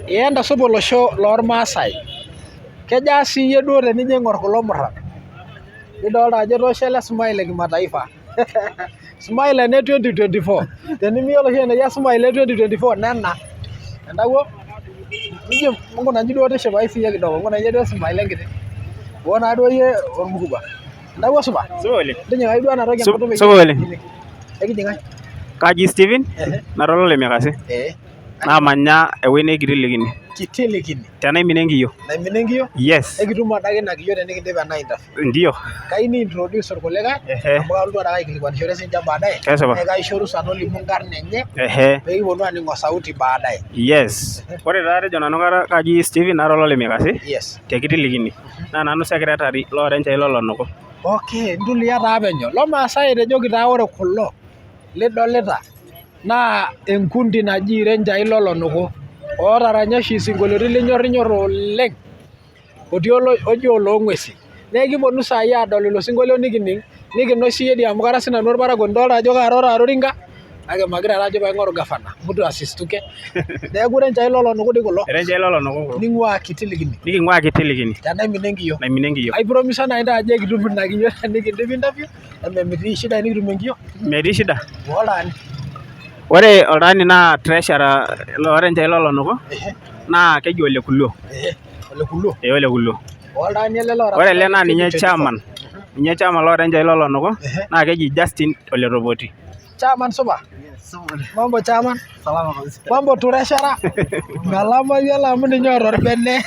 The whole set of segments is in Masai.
Ee entasupa olosho lormaasai, kejaa siiyie duo tenijo aing'or kulo murran? Nidolta ajo etoosho ele smile e kimataifa smile ena e 2024 tenimiyiolo oshi eneyia smile e 2024 nena entawuo ijo nkuna inji duo tishipayu siiyie kidogo nkuna inji duo smile enkiti boo naa duo iyie ormukubwa entawuo supa Supa oleng. ntijing'ai duo ena toki enkutuk peyie Supa oleng. ekijing ai Kaji Steven, nara olole Mikasi, ee naamanya ewueji neji Kitilikini, Kitilikini tenaimina enkiyio. Naimina enkiyio? Yes. Ekitum adake ina kiyio tenikindip ena interview. Ndio. Kayieu ni introduce irkulikae amu kalotu adake aikilikuanishore sininche baadaye. Kesipa. Naa kaisho orusa tolimu inkarn enye Ehe. pee kiponu aaning osauti baadaye. Yes. Ore taa atejo nanu kara kaji Steven nara olole Mikasi Yes. te Kitilikini. Naa nanu secretary loo renchai lolonuku. Okay, ntulia taa penyo. Lomaasai etejoki taa ore kulo lidolita naa enkundi naji Irenchai Lolonuku ootaranya oshi isinkolioitin linyorrinyorr oleng otii oji oloong'uesi. Naa ekiponu saai aadol ilo sinkolio nikining nikinos iyie dii amu kara sinanu orparakuoni idolta ajo kaaro taata oringa kake magira taa ajo paing'oru gavana mtu asistuke. Neeku Irenchai Lolonuku dii kulo. Irenchai Lolonuku kulo. Ning'uaa Kitilikini. Niking'uaa Kitilikini. Tenaimina enkiyio. Naimina enkiyio. Aipromisa nai intae ajo ekitum ina kiyio tenikindip interview. Eme metii shida enikitum enkiyio? Metii shida. Oltaani. Ore oltaani naa treasurer loorenchai lolonuku naa keji Ole Kulio. Ole Kulio? Ee Ole Kulio. Oltaani ele loota Ore ele naa ninye chairman, ninye chairman loorenchai lolonuku naa keji Justin Ole Topoti. Chairman supa. Mambo chairman. Salama kabisa. Mambo treasurer. Malamayiolo amu ninye oota orbene.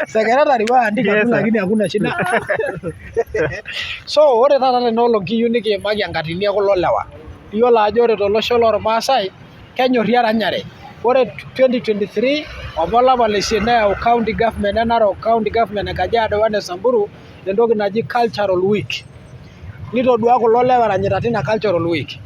Secretary wewe andika tu Yes, sir. lakini hakuna shida. So ore taata tena olong kiyieu nikiimaki enkatini e kulo lewa. Iyiolo ajo ore tolosho lormaasai kenyorri eranyare. Ore 2023 apa olapa le isiet neyau county government e Narok, county government e Kajiado wene Samburu entoki naji cultural week. Nitodua kulo lewa eranyita tina cultural week.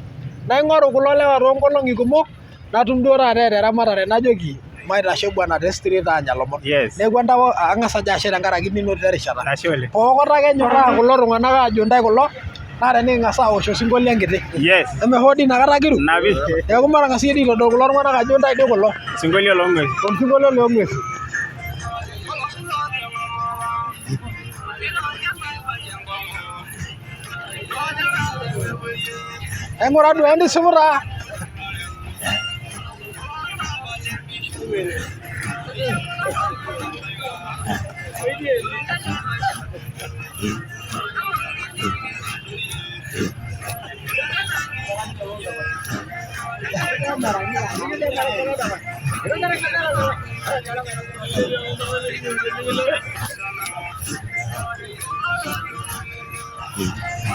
Naing'oru kulo lewa toonkolong'i kumok natum duo taata eeta eramatare najoki maitashe bwana te street aanya lomon. Yes. Neeku entawuo ang'as ajo ashe tenkaraki ninotito erishata. Ashe oleng. Pookota ake enyorraa kulo tung'anak aajo intae kulo naa teniking'as aosh osinkolio enkiti. Yes. Eme hoo dii inakata kiru? Napi. Neeku matang'as iyie dii aitodol kulo tung'anak ajo intae dii kulo. Osinkolio loo ng'uesi. Osinkolio loo ng'uesi. Aing'ura duo entisipu taa.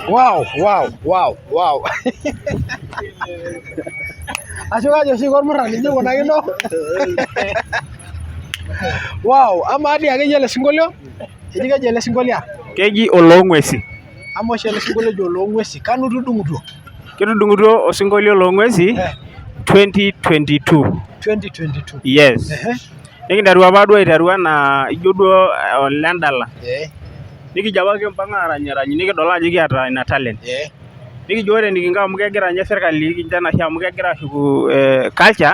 Wow wow wow wow. Ashu kaji oshi iko ormurrani inji ikunakino? Wow, amaa dii akeyie ele sinkolio? Eji keji ele sinkolio aa? Keji oloong'uesi. Amaa oshi ele sinkolio oji oloong'uesi kanu itudung'utuo? Kitudung'utuo osinkolio loong'uesi 2022. 2022. Yes. Nikinteru apa duo aiteru anaa ijo duo olendala. Nikijo apa kimpang aarany nikidol ajo kiata ina talent. Nikijo ore enikinko amu kegira ninye serkali nikincho enashe amu kegira ashuku culture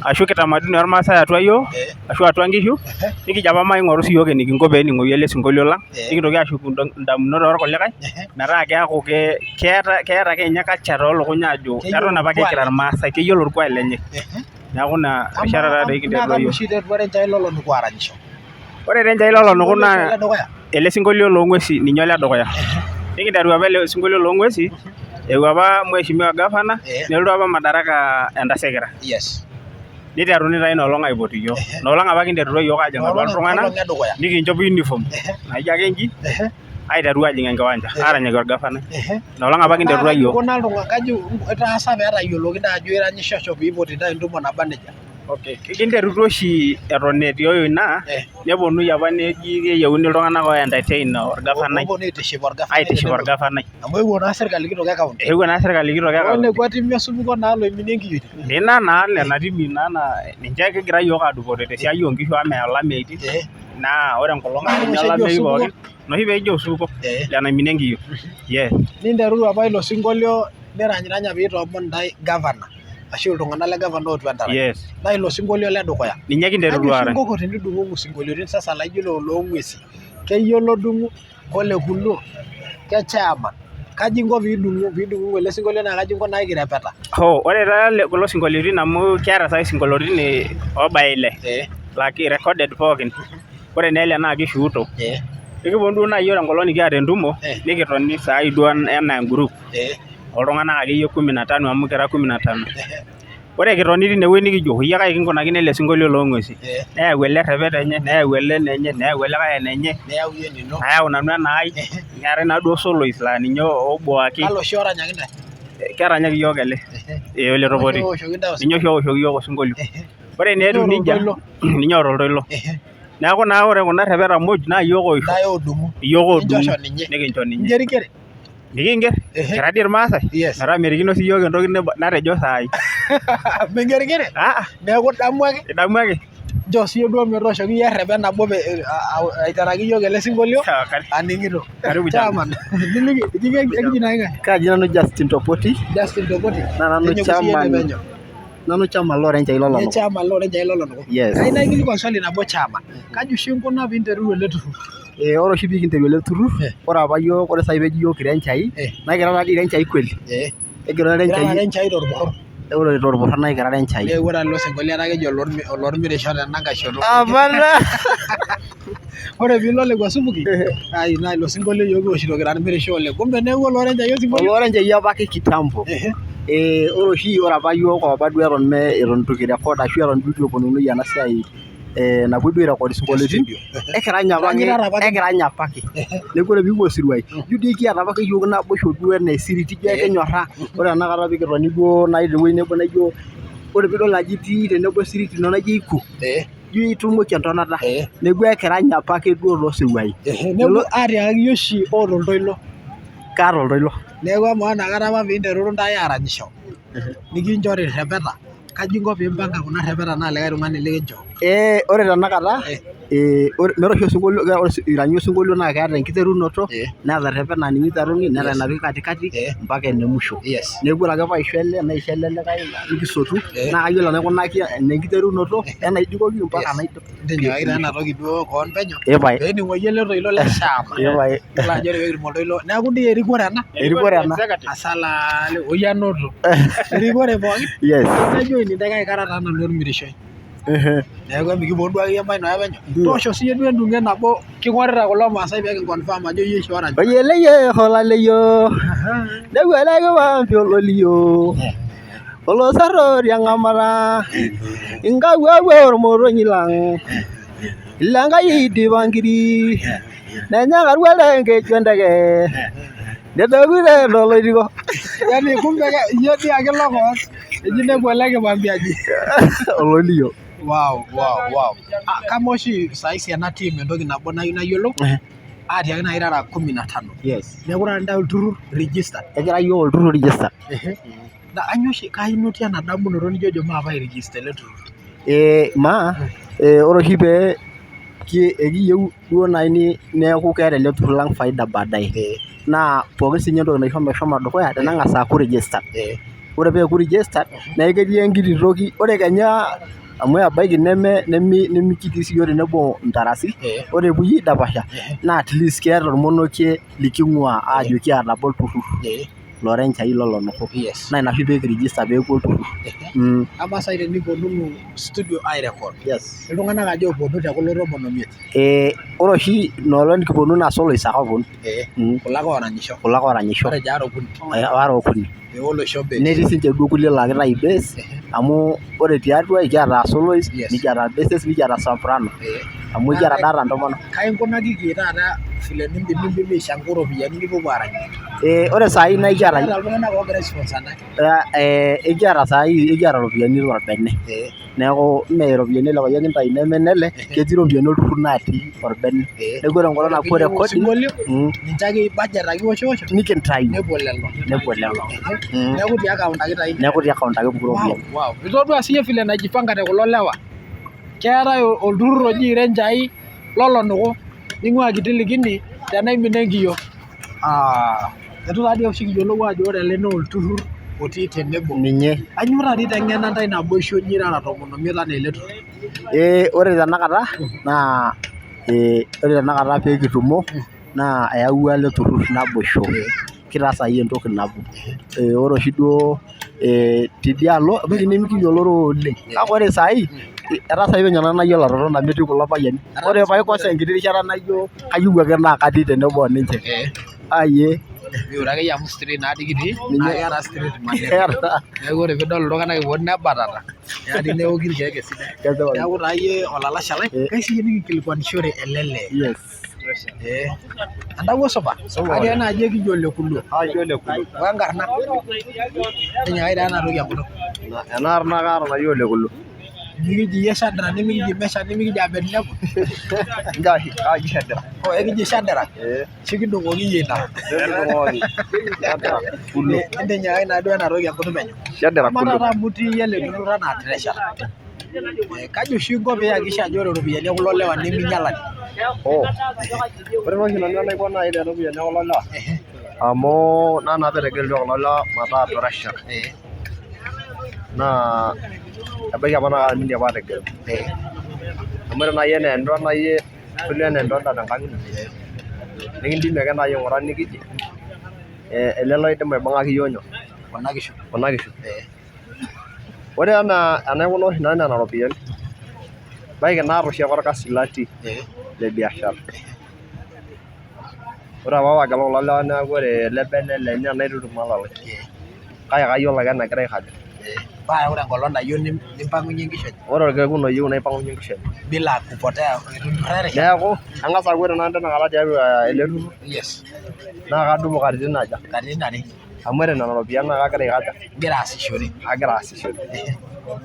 ashu kitamaduni ormaasai atua iyiook ashu atua nkishu nikijo apa maing'oru siyiok enikinko peening'oyu ele sinkolio lang nikintoki ashuku indamunot orkulikae metaa keeku keeta keeta ake ninye culture toolukuny aajo eton apake kira irmaasai keyiolo orkuak lenye. Neeku ina rishata taatoi Naa kinterutua kanu iyiook. oshi iterua Renchai Lolonuku aaranyisho? Ore Renchai Lolonuku naa Oledukuya. ele sinkolio loong'uesi ninye oledukuya. Nikinteru apa ele sinkolio loong'uesi eewuo apa mheshimiwa gavana nelotu apa madaraka entasekera. Yes. Niteruni taa ina olong aipot iyiook. Ina olong apa kinterutua iyiook aajing atua iltung'anak Enkolong edukuya. nikinchop uniform naijo ake inji aiteru aajing enkiwanja aaranyaki orgavanai. Ina olong apa kinterutua Naa kaji iyiook. ikuna iltung'anak, kaji itaasa pee etayioloki naa ajo iranyishosho piipoti intae entumo naba nejia? Okay, kinterutua oshi eton etioyo ina neponunui apa neji keyieuni iltung'anak oi entertain orgavanai Oponu aitiship orgavanai aitiship tenelo. orgavanai. Amu eewuo naa serkali kitok e county. Eewuo naa serkali kitok e county. Nekua timi osupuko naa loiminie inkiyioitin. Nina naa nena timi naa naa ninche kigira iyiook aadupore tesiai oonkishu amu meya olameyu naa ore enkolong Naa natii oshi eji olameyu osupuko. pookin ina oshi peeji osupuko lenaiminie enkiyio. Yes. Ninteruru apa ilo sinkolio niranyiranya piitoomon intae gavana. Ashu iltung'anak le gavana ootua entarany. Yes. Naa ilo sinkolio le dukuya. Ninye Kaji kinterutua oshi aarany. inkoko tenidung'ung'u isinkolioitin sasa laijo ilo loong'uesi? Keyiolo odung'u, kole kuldo, ke chairman. Kaji inko piidung'ung'u ele sinkolio naa kaji inko naa kirepeta? Hoo, ore taa kulo sinkolioitin amu kiata sai isinkolioitin oobaya ile laa recorded pookin. Ore naa ele naa kishuuto. Ekiponu duo naaji ore enkolong nikiata entumo nikitoni saai duo enaa e group oltung'anak akeyie kumi na tano amu kira kumi na tano. Ore kitoni tinewueji nikijo iyie kai kinkunakino ele sinkolio loo ng'uesi. Neyau ele errepet enye, neyau ele enenye, neyau olikae enenye, Niyau iyie enino. nayau nanu enaai, neetae naaduo soloist laa ninye obuaki. Kalo oshi oranyaki intae? Keranyaki iyiook ele, ee ole Topori. Ninye oshi ooshoki iyiook osinkolio. Ore naa etiu nejia, ninye oota oltoilo. Neeku naa ore kuna rrepeta muj naa iyiook oisho. Ntae oodumu. Iyiook oodumu. Ninchosho ninye. Nikincho ninye. Ingerigere. Mikiinger, kira dii irmaasai metaa merikino sii iyiook entoki natejo saai. Mingerigere? Aa. Neeku idamu ake? Idamu ake. Nchoo siiyie duo metooshoki iyie errepen nabo aiteraki iyiook ele sinkolio aning'ito. Karibu Chairman, niliki ekiji naa ng'ae? Kaji nanu Justin Topoti. Justin Topoti. Naa nanu Tinyiku siiyie chairman. ene penyo. Nanu chairman loorenchai Ninye lolonok. chairman loorenchai lolonoko. Yes. Kayieu naikilikuan swali nabo chairman. Kaji oshi inkuna piinteruru ele turrur? Eh, ore oshi piikinteru ele turrur, ore apa iyiook ore saai peeji iyiook kirenchai, naa kira taadii irenchai kweli. Ekira Kirara irenchai, renchai torporor. ore torporor naa ekira irenchai. Neeku ore ilo sinkolio etaa keji olormirisho tenankae shoto. Hapana. Ore piilo lekwa supuki, ai naa ilo sinkolio iyiook kiwoshito kira irmirisho oleng. Kumbe neeku oloorenchai osinkolio. Oloorenchai apake kitambo. Eh, ore oshi ore apa iyiook apa duo eton me eton itu kirekod ashu eton duo itu eponunui ena siai eh, napuoi duo airekod isinkolioitin, ekirany apake Iranyitata apake. ekirany apake. Neeku ore piikipuo isiruai, ijo dii ekiata apake iyiook naboisho duo enaa esirit, ijo ekinyorra. Ore tenakata piikitoni duo nai tewuei nebo naijo ore piidol ajo itii tenebo esirit ino naijo eiku, ijo itumoki entonata. Neeku ekirany apake duo toosiruai. Neeku aatiakaki iyie oshi oota oltoilo. Kaata oltoilo. Neeku amaa inakata apa piinteruru intae aaranyisho, nikinchori irrepeta, kaji inko piimpanga kuna rrepeta naa likae tung'ani likinchoo? Ee ore tenakata ee ore oshi osinkolio iranyi osinkolio naa keeta enkiterunoto neeta errepet naa ninye iteruni neeta enapiki katikati mpaka ene musho. Neeku ore ake paisho ele naisho ele likae nikisotu naa kayiolo enaikunaki enenkiterunoto enaidikoki mpaka naidip. Ntinyikai taa ena toki duo koon penyo Ee pae. pee ening'oyie ele toilo le chama. Ee pae. Yiolo ajo ore pee kitum oltoilo neeku dii erikore ena. Erikore ena. Asalaale oyianoto. Erikore pookin. Yes. Najoin intae kake kara taa nanu ormirishoi. Neeku emikiponu duo akeyie mainoya penyo. Toosho siyie duo endung'et nabo king'orita kulo maasai pee kinconfirm ajo iyie oshi orany. Oyeleye olaleyio newueleki pambi ololio olosarro tiang'amata inkawuawua ormotonyi lang ile Enkai eidipa nkiri nenyakarua ele enkeju enteke nedoku tele oloitiko. Yani kumbe iyie dii ake lokoon eji inepu ele kipambi aji. Ololio. Wow, wow, wow. Ah, kama oshi saisi ena team entoki nabo nayieu nayiolou aatiaki naaji irara kumi na tano. Yes. Neeku taata intae olturrur registered. Ekira yiok olturrur registered. Naa kanyoo oshi kai inotie ena damunoto nijojo maape airegister ele turrur? Ee maa ore oshi pee ekiyieu duo naaji neeku keeta ele turrur lang faida baadaye naa pookin siinye entoki naisho meshomo dukuya teneng'as aaku registered. Ore peeku registered naa ketii enkiti toki ore kenya amu ebaiki nemikitii siyiok tenebo intarasi ore epuoi aidapasha naa at least keeta ormonokie liking'uaa aajo kiata apa olturrur lorenchai lolonoko. Naa ina oshi pee kiregister peeku olturrur. Amaa saai teniponunu studio airecord Yes. iltung'anak aja ooponu te kulo tomon omiet? Ore oshi ina olong nikiponu naa soloist ake ooponu. Kulo ake ooranyisho. Kulo ake ooranyisho. Matejo aare okuni. Waare okuni. Oloisho bass. Netii siinche duo kulie laa kitayu bass amu ore tiatua ekiata soloist nikiata basses nikiata soprano amu ekiata data intomonok. Kai inkunakiki taata vile nindimidimi aishangu iropiyiani nipuopuo aarany? Ore saai naa ekiata Keeta iltung'anak oogira aisponsor intae? Ekiata saai ekiata iropiyiani torbene neeku mee iropiyiani ele payian kintayu neme inele ketii iropiyiani olturrur natii orbene. Neeku ore enkolong napuo recording Osinkolio ninche ake budget ake iwoshwosho nikintayu nepuo lelo. Nepuo lelo. Neeku ti account ake itayuni. Neeku ti account ake epuku iropiyiani. Wow, itodua siiyie vile naijipangate kulo lewa. Keetae olturrur oji Irenchai lolonuku ning'ua kiti likini tenaimina enkiyio. Ah, eitu taadii oshi kiyiolou ajo ore ele naa olturrur. otii tenebo. Ninye. Kainyoo taata iteng'ena ntae naboisho inyi irara 15 anaa ele turrur? Ore tenakata naa ore tenakata pee kitumo naa eyawua ele turrur naboisho. Kitaa saai entoki nabo. Ore oshi duo tidialo ebaiki nimikiyioloro oleng kake ore saai etaa saai penyo nanu nayiolo atotona metii kulo payiani. Ore paikosa enkiti rishata naijo kayieu ake naa katii tenebo o ninche. Ayee. Miure akeyie amu street naadii kitii naa keeta street maneno. Neeku ore piidol iltung'anak eponu nebatata neya dii neoki irkeek esidai. Neeku taa iyie olalashe lai, kayieu siiyie nikinkilikuanishore ele lee. Yes. Entawuo supa. Katii naaji ekijo Ole Kulua. Kaji Ole Kulua. We nkarna. Tinyikai taa ena toki enkutuk. Ena arna kaata naji Ole Kulua. Mikiji iyie Shadrack, nimikiji Meshack, nimikiji Abednego. Kaji Shadrack. Oh, ekiji Shadrack. Ee. Sikidung'oki iyie ina. Nikidung'oki. Shadrack Kulua. Intinyikai naa duo ena toki enkutuk penyo. Shadrack Amaa Kulua. taata amu itii iyie ele turrur anaa treasurer. Kaji oshi inko pee iyakikisha ajo ore iropiyiani ekulo lewa neminyalari? Oh, ore oshi nanu enaiko naaji te ropiyiani ekulo lewa amu naa naa petegelutua kulo lewa mataa treasurer naa ebaiki apa naa kaamini apa ategelu amu ore naaji enaa eniton iyie ashu enaa enidolta tenkang ino nikindimi ake naaji aing'ura nikiji ele loidim aibung'aki iyiok nyoo Kuna kishu. kuna kishu. Ore enaa enaikuna oshi nanu nena ropiyiani, ebaiki naata oshiake orkasi latii le biashara. Ore apa paagelu kulo lewa neeku ore ele bene lenye naitutum olalai. Kake kayiolo ake enagira aikaja. Paa ore enkolong nayieu nimpang'unye inkishu enye. Ore orkekun oyieu naipang'unye inkishu enye. Bila kupotea eitu inturraa erishata. Neeku ang'as aaku ore nanu tenakata tiatua ele turrur naa kadumu katitin aja? Katitin are. Amu ore nena ropiyiani naa kagira aikaja? Igira aasishore. Agira aasishore.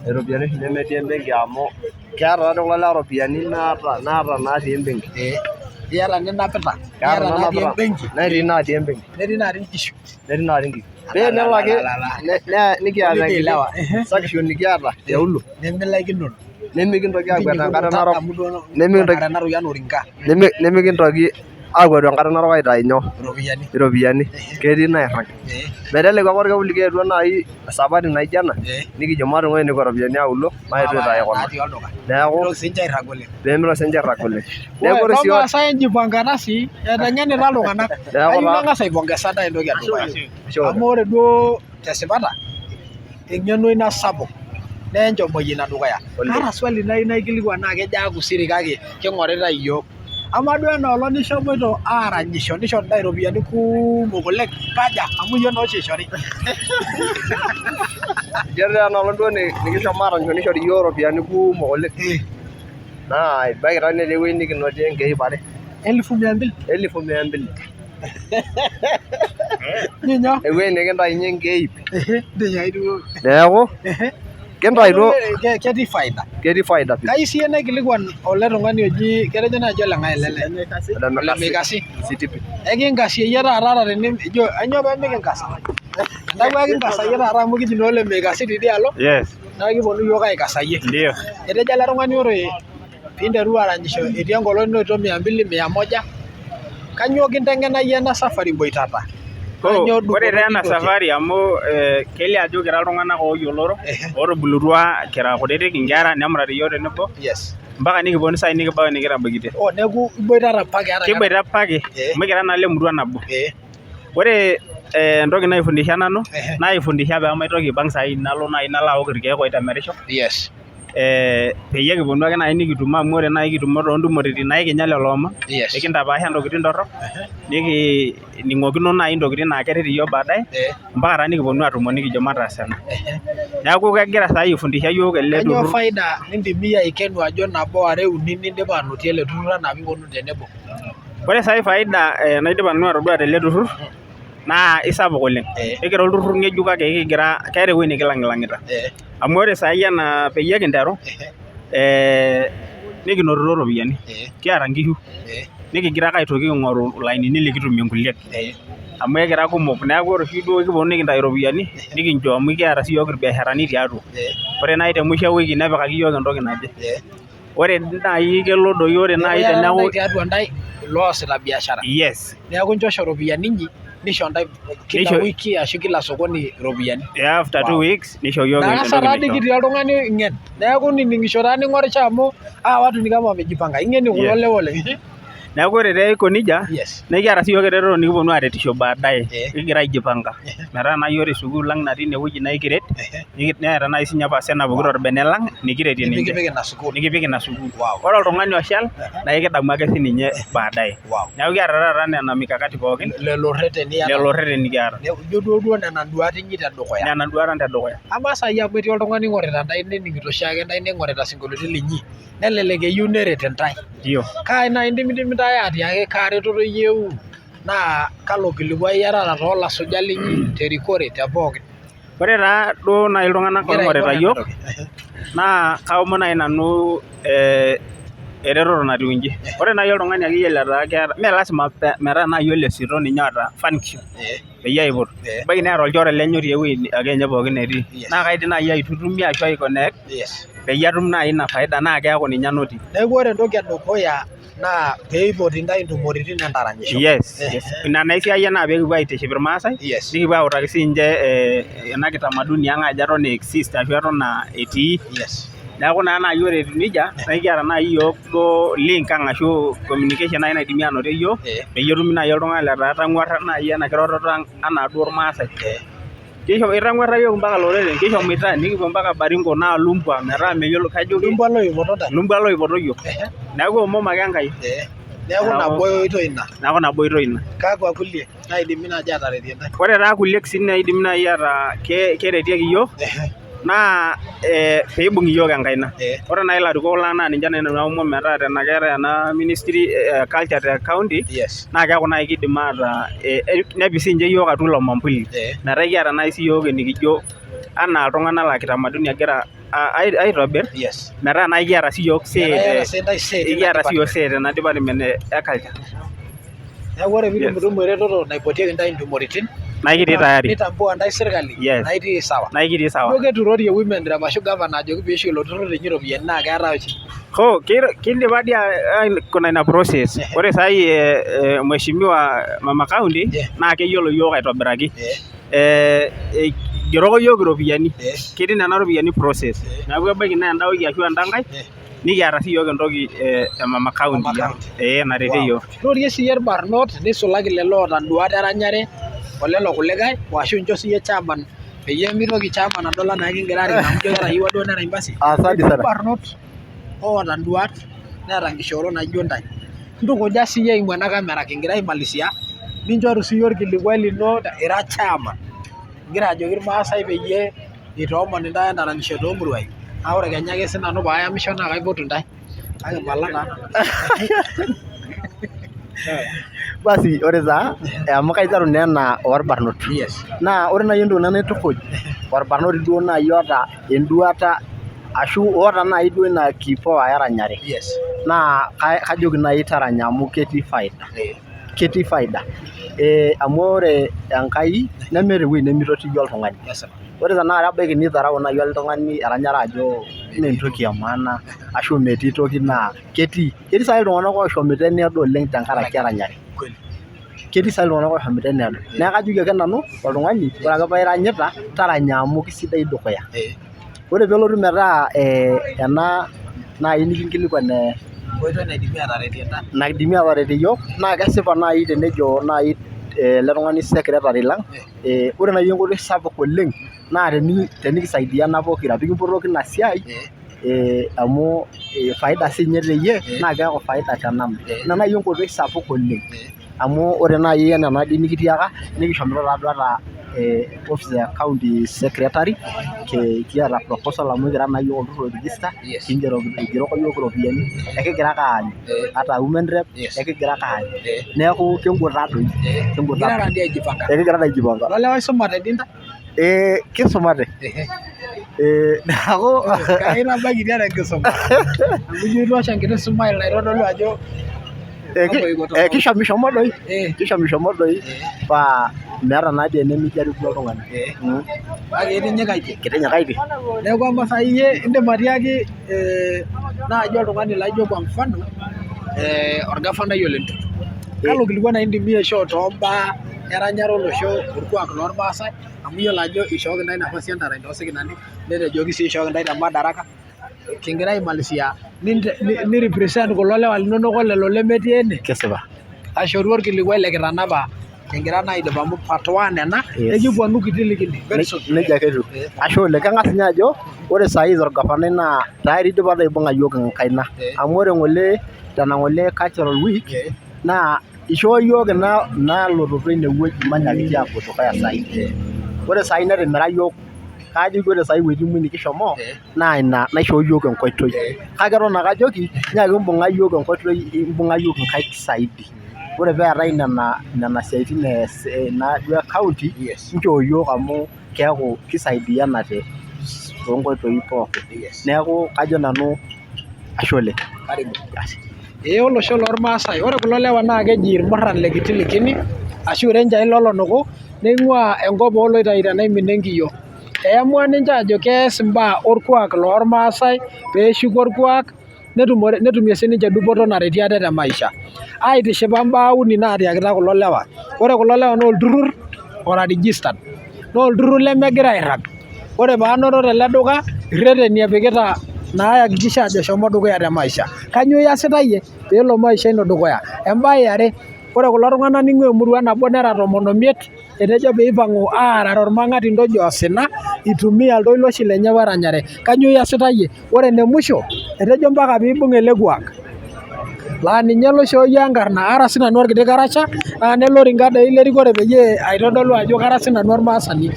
Iropiyiani oshi nemetii embenki amu keeta taadoi kulo lewa iropiyiani naata naata natii embenki. Iyata ninapita, Keeta niata natii nanapita embenki, netii natii embenki. Netii natii inkishu. Netii natii inkishu. Pee nelo ake nikiata enkiti sanction nikiata tiauluo. Nemilaikinono. Nemikintoki aakwet enkare narok. Nemikintoki aakwet enkare narok aitayu nyoo? Iropiyiani. Ketii nairrag. Meteleku ake orkekun likietuo naaji esapari naijo ena nikijo matung'uai nekua ropiyiani aulo maetu aitayu kuna. Neeku pee mitoki sininche airrag oleng. Neeku ore sii Toormaasai injipangata sii, eteng'enita iltung'anak. Kayieu nang'as aipongesa ntae entoki edukuya. Amu ore duo tesipata, eng'eno ina sapuk naa enchom ina dukuya. Kaata swali nayieu naikilikuan naa kejo aaku siri kake king'oritae iyiook. Amaa duo ena olong nishomoito aaranyisho nishori ntae iropiyiani kuumok oleng, kaja? Amu iyie naa oshi eishori. Ijo taa ena olong duo nikishomo aaranyisho nishori iyiook iropiyiani kuumok oleng naa ebaiki taa netii ewueji nikinotie inkeek ip are. Elfu mia mbili? Elfu mia mbili. Ninyo? Ewueji nikintainyie inkeek ip. Neeku kintaituo Ketii faida. Ketii faida pii. Kayieu siyie naikilikuan ele tung'ani oji ketejo naaji oleng'ae ele lee? Ole Mikasi. Ekinkashie iyie taata ata ijo ainyoo pee mikinkasa? Ntawuo ekinkasa iyie taata amu kiji naa ole Mikasi tidialo. Yes. Naa kiponu iyiook aikasa iyie. Ndio. Etejo ele tung'ani ore piinteru aranyisho etii enkolong ninoto mia mbili, mia moja. Kainyoo kinteng'ena iyie ena safari boitata? Kainyoo dupoto Ore taa ena ninotie? safari amu kelio ajo kira iltung'anak ooyioloro ootubulutua kira kutitik inkera nemurati iyiook tenebo mpaka nikiponu saai nikibau enikitabaikitia. Oh, neeku iboitata mpaka eeta Kiboita pake amu ekira naa ile murua nabo. Ore entoki naifundisha nanu naifundisha pee maitoki aipang' saai nalo naai nalo aok irkeek oitemerisho. Peyie kiponu ake naaji nikitumo amu ore naaji kitumo toontumoritin naa ekinya lelo omon nikintapaasha ntokitin torrok nikining'okino naaji ntokitin naa keret iyiook baadaye mpaka taa nikiponu atumo nikijo mataas ena. Neeku kegira saai aifundisha iyiook ele Kainyoo turrur. faida nindim iyie aikenu ajo nabo are uni nindipa anotie ele turrur anaa piiponunu tenebo? Ore saai faida naidipa nanu atodua tele turrur naa isapuk oleng. Ekira olturrur ng'ejuk kake ekigira keeta ewueji nikilang'ilang'ita. Amu ore saai ena peyie kinteru nikinotito iropiyiani, kiata inkishu, nikigira ake aitoki aing'oru ilainini likitumie nkulie amu ekira kumok. Neeku ore oshi duo kiponu nikintayu iropiyiani nikincho amu kiata siyiok irbiasharani tiatua. Ore naaji te musho ewiki nepikaki iyiok entoki naje. Ore naaji kelo doi ore naaji Neeku iyatata teneeku tiatua ntae iloosita biashara. Yes. Neeku inchosho iropiyiani inyi. Nisho ntae kila wiki ashu kila sokoni iropiyiani. After 2 weeks nisho yiok. Darasa taa dii kitii oltung'ani ng'en. Neeku nining'isho taa ning'orisho amu aa watu ni kama wamejipanga. Ing'eni kulo lewa oleng. Neeku ore taa iko nejia, nikiata sii yiok eretoto nikiponu aaretisho baadaye. Kigira aijipanga metaa naaji ore sukuul ang natii inewueji naa ekiret, neeta naaji sinye percent napuku torbene lang nikiretie ninche. Nikipik ina sukuul. Nikipik ina sukuul. Ore oltung'ani oshal naa ekidamu ake sininye baadaye. Neeku kiata taata nena mikakati pookin. Lelo rreteni iyatata. Lelo rreteni kiata. Ijo duo duo nena duat inyi tedukuya. Nena duat ang tedukuya. Amaa saai amu etii oltung'ani oing'orita intae nening'ito oshiake intae ning'orita isinkolioitin linyi, nelelek eyieu neret intae. Ndio. Kai naaji indimidimi intae atiaki kaa retoto iyieu naa kalo kilikuai iyatata toolasujak linyi terikore te pookin. Ore taa duo naaji iltung'anak oing'orita iyiook naa kaomon naaji nanu eretoto natiu inji. Ore naaji oltung'ani akeyie letaa keeta, mee lasima metaa naaji olesito ninye oota function peyie aipot. Ebaiki neeta olchore lenye otii ewueji akenye pookin netii. Naa kaidim naaji aitutumia ashu ai connect peyie atum naaji ina faida naa keeku ninye anotie. Neeku ore entoki edukuya naa peipoti intae intumoritin entaranyisho. Yes. Ina naa esiai naa peekipuo aitiship irmaasai, nikipuo autaki siinche ena kitamaduni ang ajo eton exist ashu eton etii. Neeku naa naaji ore etiu nejia, naa ekiata naaji iyiook duo link ang ashu communication naaji naidimi anotie iyiook, peyie etumi naaji oltung'ani letaa etang'uarra naaji ena kiroroto ang anaa duo irmaasai. Itang'uarra iyiook mpaka loreren, kishomoita nikipuo mpaka Baringo naa Lumbwa metaa meyiolo kajo Lumbwa loipoto ntae. Lumbwa loipoto iyiook. Neeku omom ake Enkai. Neeku nabo oitoi ina. Neeku nabo oitoi ina. Kakwa kulie naidimi naaji ataretie ntae? Ore taa kulie sii naidimi naaji ataa keretieki iyiook naa peibung'i iyiook enkaina. Ore naaji ilarikok lang naa ninche naaji nanu aomon metaa tenaa keetae ena ministry e culture te county naa keeku naaji kidim ataa nepik siinche iyiook atua ilo mambuli metaa ekiata naaji siyiok enikijo anaa iltung'anak laa kitamaduni egira aitobir metaa naaji kiata siyiok say ekiata siyiok say tena department e culture. Neeku ore piitumutumu eretoto naipotieki intae intumoritin naa ekitii tayari. Nitambua intae sirkali naa itii sawa. Naa ekitii sawa. Ijo keturorie women rep ashu governor ajoki peisho ilo turrur linyi iropiyiani naa keetae oshi. Hoo kindipa dii aikuna ina process. Ore saai mheshimiwa mama county naa keyiolo iyiook aitobiraki. Eigeroko iyiook iropiyiani. Ketii nena ropiyiani process. Neeku ebaiki naa enda wiki ashu enda nkae nikiata siyiok entoki e mama county naretie iyiook. Rorie siyie irbarnot nisulaki lelo oota nduat eranyare olelo kulikae ashu incho siyie chairman peyie mitoki chairman adol anaa ekigira arik amu ijo ketayiewua duo nerany basi. Asante sana. Irbarnot oota nduat neeta nkishoorot naijo intae. Ntukuja siyie eimu ena camera kingira aimalisia ninchoru siyie orkilikuai lino ira chairman igira ajoki irmaasai peyie itoomon intae entaranyisho toomuruai naa ore kenya ake sinanu paayamisho naa kaipotu intae kake mala taa nanu. Basi ore taa amu kaiteru naa ena orbarnot. Naa ore naaji entoki nanu naitukuj orbarnoti duo naaji oota enduata ashu oota naaji duo ina kipawa eranyare naa kajoki naaji taranya amu ketii faida. Ketii faida. Amu ore Enkai nemeeta ewueji nemitotiyie oltung'ani. Ore tenakata ebaiki nidharau naaji oltung'ani eranyare ajo mee entoki e maana ashu metii toki naa ketii. Ketii saai iltung'anak ooshomoita eneedo oleng tenkaraki eranyare. Ketii saai iltung'anak ooshomoita eneedo. Neeku kajoki ake nanu oltung'ani ore ake paa iranyita taranya amu kisidai dukuya. Ore peelotu metaa ena naaji nikinkilikuan naidimi aataretie iyiook naa kesipa naaji tenejo naaji ele tung'ani secretary lang ore naaji enkoitoi sapuk oleng naa tenikisaidiana pokira pee kimpotoki ina siai amu faida siinye teyie naa keeku faida tenanu. Ina naaji enkoitoi sapuk oleng amu ore naaji enaa enadii nikitiaka nikishomoita taduo ata office e county secretary kiata proposal amu ekira naa iyiook olturrur oi register eigeroko iyiook iropiyiani ekigira ake aanyu ata women rep ekigira ake aanyu neeku kegut taadoi kegut ekigira taa aijipanga. Lolewa isumate dii intae? Kisumate neeku Itabaikitia tenkisuma amu ijo itoosho enkiti smile naitodolu ajo kishomishomo doi kishomishomo doi paa meeta naa dii enemijaribu oltung'ani. Kake itinyikaitie. Kitinyikaitie. Neeku amaa saai iyie indim atiaki naaji oltung'ani laijo kwa mfano orgavanai Ole Ntutu. Kalo kilikuai naaji indim iyie aishoo toombaa Eranyare olosho orkuak lormaasai amu iyiolo ajo ishooki intae nafasi entarany toosikinani netejoki sii ishooki intae te madaraka kingira aimalizia ni represent kulo lewa linonok olelo lemetii ene. Kesipa. Aishoru orkilikuai lekitanapa kingira naa aidip amu part 1 ena. Ekiponu kitilikini very soon. Nejia ake etiu. Ashe oleng. Kang'as ninye ajo ore saai orgavanai naa tayari idipa taa aibung'a iyiook enkaina. Amu ore ng'ole tena ng'ole cultural week naa ishoo iyiook ina ina lototo inewueji manyaakiti aapuo dukuya saai. Ore saai netimira iyiook kajo ore saai iwuejitin muj nikishomo naa ina naishoo iyiook enkoitoi. Kake eton ake ajoki nyaaki mbung'a iyiook enkoitoi, mbung'a iyiook inkaik saidi. Ore peetae nena nena siaitin naaduo e county nchoo iyiook amu keeku kisaidianate toonkoitoi pookin. Neeku kajo nanu ashe oleng. Karibu. Ee olosho lormaasai. Ore kulo lewa naa keji irmurran le Kitilikini ashu irenjai lolonuku neing'uaa enkop oloitayu tenaimina enkiyio. Eamua ninche ajo kees imbaa orkuak lormaasai peeshuko orkuak netumie sininche dupoto naretie ate te maisha. Aitishipa imbaa uni naatiakita kulo lewa. Ore kulo lewa naa olturrur ora registered naa olturrur lemegira airrag. Ore paanoto tele duka irreteni epikita nayakikisha ajo eshomo dukuya te maisha. Kainyoo iyasita iyie peelo maisha ino dukuya. Embae eare, ore kulo tung'anak ning'ua emurua nabo nera 15 etejo peipang'u aarare ormang'atindo oji osina itumia iltoiloshi lenye weranyare. Kainyoo iyasita iyie? Ore ene musho etejo mpaka piibung' ele kuak laa ninye loishoo iyiook enkarna ara sinanu orkiti karasha naa nelo inkadei lerikore peyie aitodolu ajo kara sinanu ormaasani.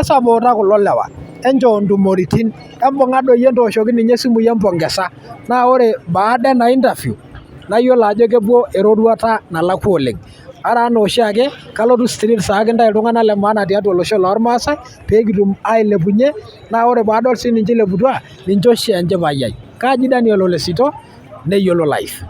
Esapoota kulo lewa, enchoo ntumoritin, embung'a doi entooshoki ninye isimui empongesa naa ore baada ena interview nayiolo ajo kepuo eroruata nalakua oleng. Ore enaa oshiake kalotu streets ayaki intae iltung'anak le maana tiatua olosho lormaasai peekitum ailepunye naa ore paadol sininche ileputua ninche oshi enchipai ai. Kaaji Daniel Ole Sito neyiolo life.